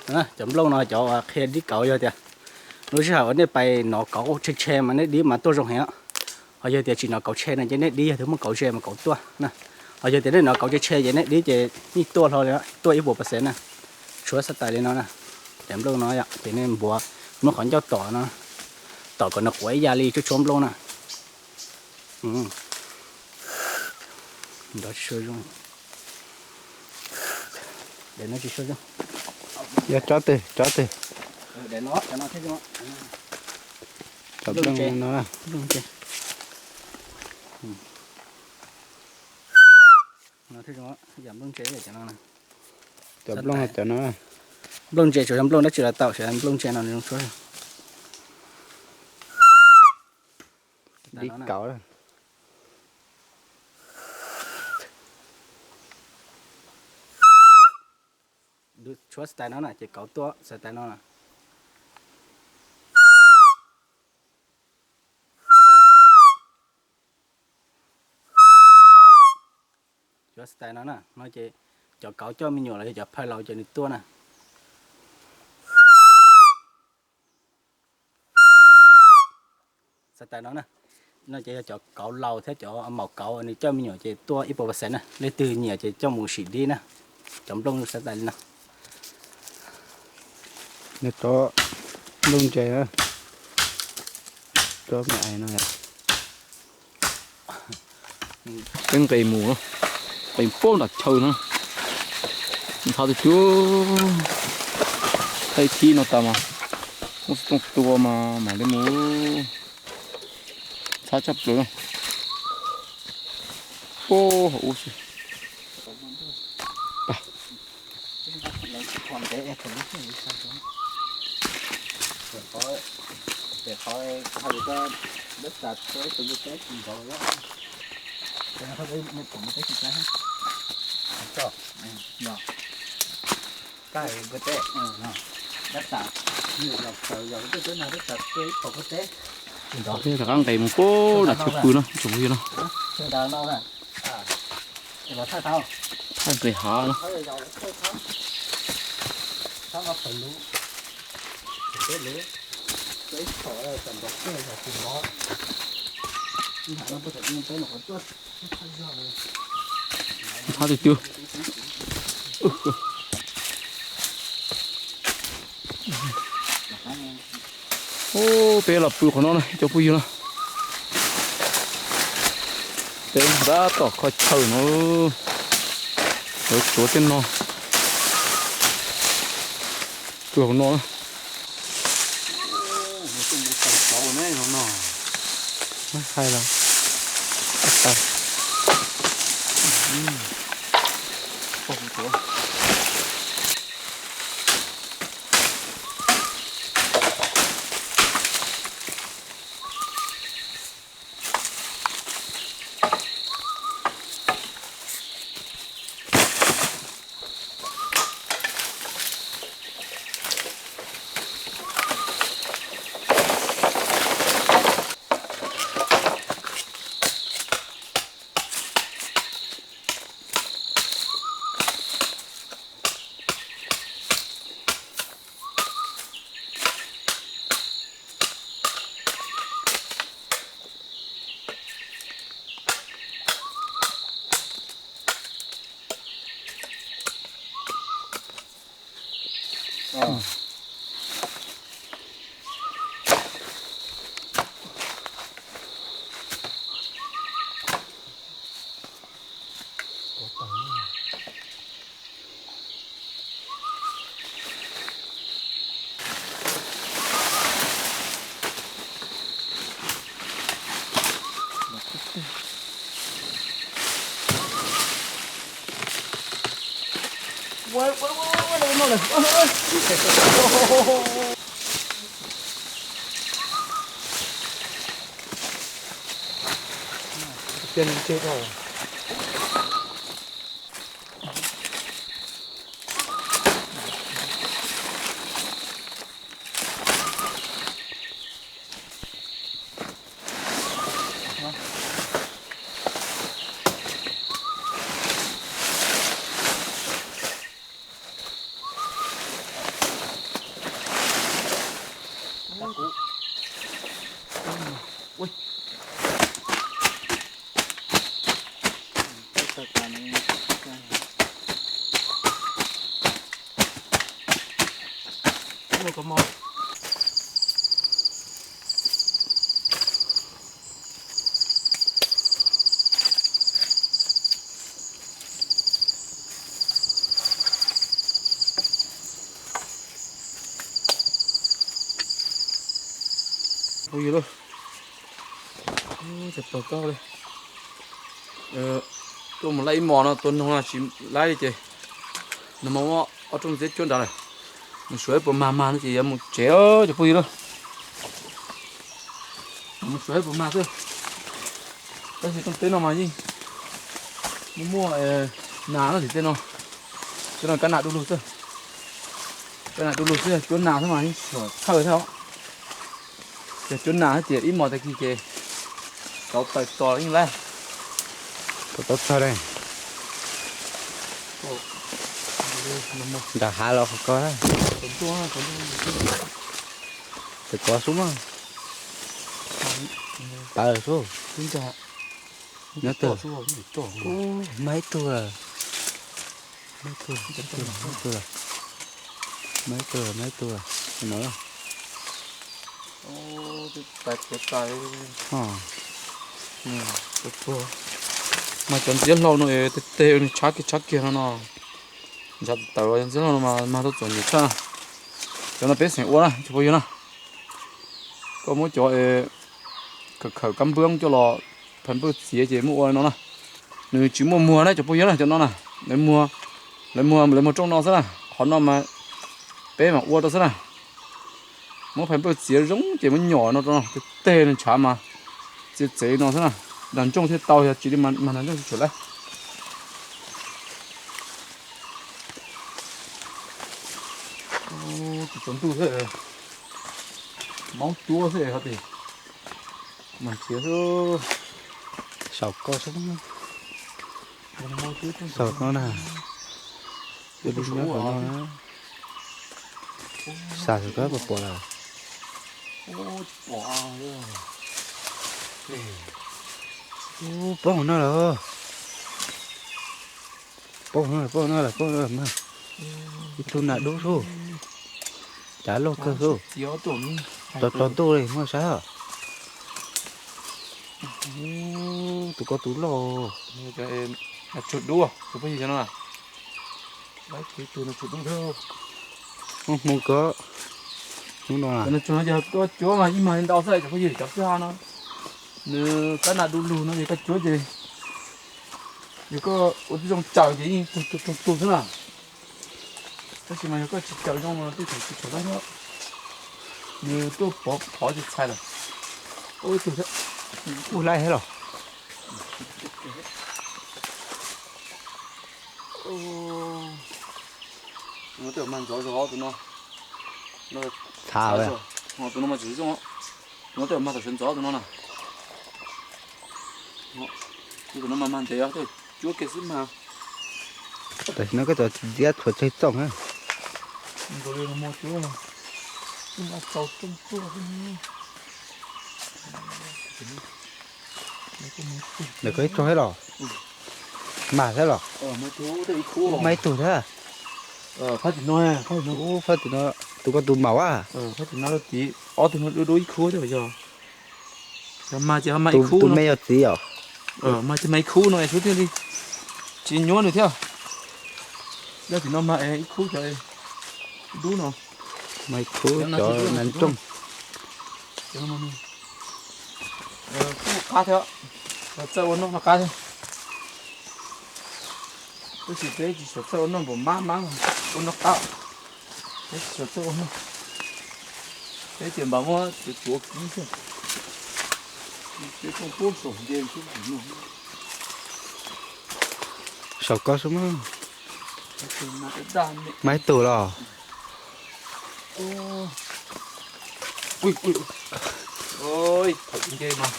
Cov nplooj no cov qhia dib kauv yog tias lub sij hawm uas nej pais nov kauv tshe tshe mas nej dib mas tuaj zoo heev. Ho yog tias tsis nov kauv tshe no ces nej dib yog tus muaj kauv ze mas kauv tuaj na. Ho yog tias nej nov kauv tshe tshe ces nej dib ces yeej tuaj hlo li, tuaj ib puas percent na. Tshuav xav tais li no na. Cov nplooj no yom ces nej npuav muab qhov ncauj tom no, tom kom nws quav ib yam li tshuav nplooj na. Yog tsob twg, tsob twg? Cov nplooj no. Cov nplooj, cov no. Nplooj ntse tsuas yog nplooj dab tsi los tau, nplooj ntse no zoo tsuab. Dib kauv. Tshuav xav tais no na ces kauv tuaj xav tais no na. Cov xav tais no na, no ces cov kauv coj me nyuam los yog cov phaj laus ces nws tuaj na. Xav tais no na, no ces yog cov kauv laus thiab cov maum kauv nws coj me nyuam ces tuaj ib puas percent na. Leej twg nyiam ces coj mus sim dib na. Cov nplooj xav tais li no. Nws cov nplooj ntse, cov me ais no. Peb nqis mus, nqis poob nram chaw no. Ntxhab tus cub, thaij thib no tas mas muab xov tooj tua mas mam li mus. Ntxhab tshaj plaws na. Poob hauv ub xwb. Rov qab nqis mus poob nram chaw pw no tsoom phooj ywg no. Thaij nqis hav no. Ntxhab tus cub. Ub, peb los pw qhov no na cov phooj ywg na. Peb tab tom kho chaw no. Lawv tsuav tej no. Pw hauv no na. Hais los. Phooj ywg, cov pawg koj li, tuaj mus laij ib mos no tua noog no tsis laib li ces nag hmo muab ob rooj ntxiab cuab nrad lawm. Mus suav ib puas mag mag no ces yuav mus tsev cov phooj ywg lauj. Mus suav ib puas mag xwb. Tab sis rooj teb no mas yeej muaj muaj nas no tim tej no. Tej no kab nas du lug xwb. Kab nas du lug xwb, yog cuab nas xwb mas yeej suam thawj thiab os. Yog cuab nas thiab ces ib mos tag kis ces kauv taws tos yeej laib. Tau txog li. Nram hav los qhov ko. Tawm kov xub mas. Tawm xub. Nyob twg? Mas ib tug lawm. Mas ib tug lawm, mas ib tug lawm, mas ib tug lawm. No. Mas cov ntxiab hlau no tej teg nws tshav kiag tshav kiag no no. Ntshav tawv los cov ntxiab hlau no mas mag tau txom nyem tshaj. Cov no peb xeem ua na cov phooj ywg na. Koj muab cov khawm khawm kab npwb coj los phais npawj txiav ces muab ua no na. Nws tsis muaj muag na cov phooj ywg na, cov no na. Lawv muag, lawv muag, lawv muag rooj no xwb na, qhov no mas peb mam ua rau xwb na. Muab phais npawj txiav zoo ces muab nyom no rau no, tej teg nws ntshav mas txiav txev no xwb na. Nram nrooj thiaj tau, yog tsis li mas nram nrooj tsis tshua laib. Tus tsaus ntuj xwb, maub cuab xwb hov tias. Mas nrhiav xwb. Saum koj xwb. Saum no na. Nyob saum no na. Xav saum koj puas pom lawm. Poob hauv no lawm. Poob hauv no, poob hauv no lawm, poob hauv no lawm mas. Ib tug nas dub xwb. Cav loj kawg xwb. Tsaus tsaus ntuj li muaj saib os. Tus ko tus loj. Tsuag dub, tus phooj ywg no. Hmoo ko, hnub no. Cov no tsuag no yog koj cuab mas ib mag li ntau xwb cov phooj ywg, cov kwj ha no. Nws kab nas du lug no ces koj cuab ces yog koj ua tib zoo caws ces yeej tug tug tug xwb na. Tab sis mas yog koj tsis caws zoo no tej thaum tsis tshua laib thiab. Nws tuaj pov phov ces txhais lawm. Ua ib tug thiab. Ua laib thiab los. Tus no tej zaum mag ntxov zog tus no. Txhav, tus no mas tsis zoo. Tus no tej zaum mag tam sawv ntxov tus no na. Tus no mas mag ntev os, tej zaum cuab kiag xwb mas. Tam sim no koj txawm ntxiab tshuav tsawg txooj na. Ntawm koj ib tsoog thiab los? Mag thiab los? Mag ib tug thiab. Ub, phab tim no, tus ko tus maum a. Ob tug no dub dub ib khub thiab yog. Yog mag ces ho mag ib khub no. Tus me yog txiv os. Mag ces mag ib khub no es xub thiaj li tsis nyuab nws thiab. Yog tim no mag ib khub cov dub no. Mag ib khub cov nas rooj. Kuj qab thiab, txawj ua noj no qab thiab. Tab sis peb tsis xav txawj ua noj npaum mab mab ua noj qab. Peb tsis xav txawj ua noj. Peb tias npam muab tsuav tsuav kib xwb. Peb coj pub saum nce xwb. Saum koj xwb mas. Mag ib tug los? Ui, ui, ui. Thaum nce mas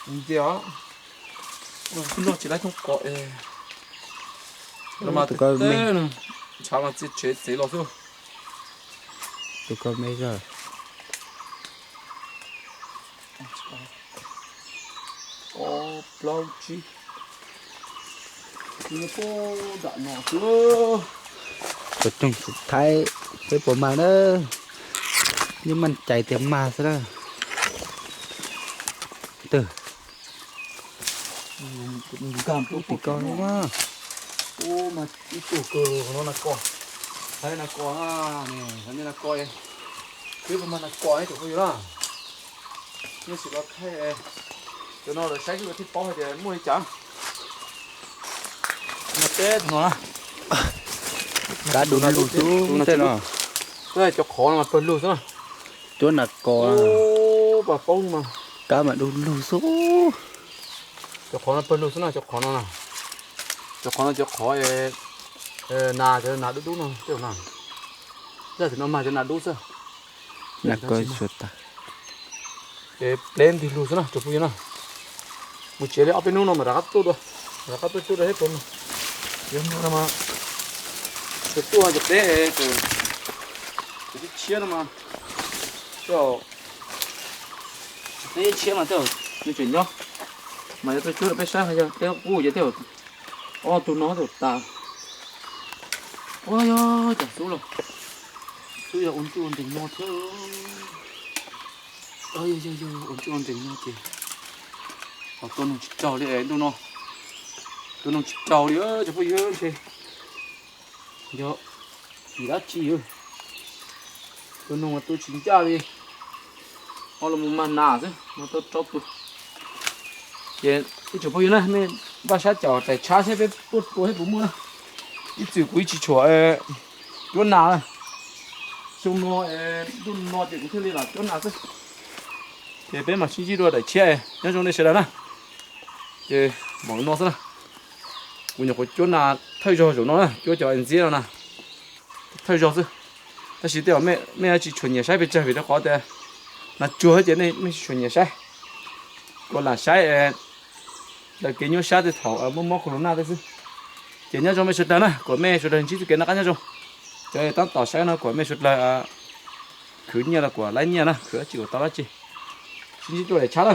nce os. Noj tsis laib thoob qos. Tus ko me, ntshav mas txiav tsev txev los xwb. Tus ko me zog. Ob plaub tsib. Tus no puag nram no xwb. Tus tsoog Thaib, peb puas mag na? Yeej maj cais tias mag xwb na. Twg? Ub, tim ko no. Ub, ib tug kawg no nas kos. Nas kos, nas kos, twb mag nas kos ib tug phooj ywg na. Nej sim los thaij cov no lawv saib xwb lawv thiaj paub hais tias muaj li cas. Mas teb tus no na, kab du lug xwb tej no. Cov qhov no mas pawg lug xwb na. Cuab nas kos, pas paub mas kab mas du lug xwb. Cov qhov no pawg lug xwb na, cov qhov no na. Cov qhov no cov qhov nas, cov nas dub dub no tej na. Zaj tim no mas cov nas dub xwb. Nas kos suav tas. Ces pleb ntwg lug xwb na tsoom phooj ywg na. Mus tsev li ob peb hnub no mas rov qab tuaj dua, rov qab tuaj cuab dua thiab puas no. Yog no mas, tus tuaj cov pleb, cov tshiab no mas, cov pleb tshiab mas tej zaum nws tseem nyob, mas yog tuaj cuab rau peb saib yog peb qub ces tej zaum ob tug no tej zaum tas. Ua yog cov xub los, xub yog ua ntsuj ua nrees no thiab. Yog yog ua ntsuj ua nrees no ces ho tua noog tsis raug li ntuj no, tua noog tsis raug li cov phooj ywg ntshe. Yog vim dab tsi, tua noog mas tua tsis ncaj li, ho los mus mag nas xwb mas tau rau tus. Ces ib tsoom phooj ywg na, nej npaj sab cov daim tshab seb peb tuaj tua thiab puas muaj na. Ib txwm kuv yeej tsis tshua cuab nas na, xyoo no ntuj no ces kuv thiaj li lam cuab nas xwb. Ces peb mam sib ntsib dua daim tshiab, nyob zoo nej sawv daws na. Ces npaum no xwb na, kuv nyuam qhuv cuab nas thawj zaug zaum no na, cuab cov ntxiab no na, thawj zaug xwb. Tab sis tej zaum mej tsis tshua nyiam saib pes tsawg vim rau qhov tias nas tsuag ces mej tsis tshua nyiam saib, kuv lam saib daws kev nyuaj sab tej thaum muaj mob corona tej xwb. Ces nyob zoo mej sawv daws na, kom mej sawv daws ntsib txoj kev noj qab nyob zoo. Cov tab tom saib no kom mej sawv daws khwv nyiaj los kom laib nyiaj na, khwv dab tsi kom tau dab tsi. Sib ntsib dua daim tshab na.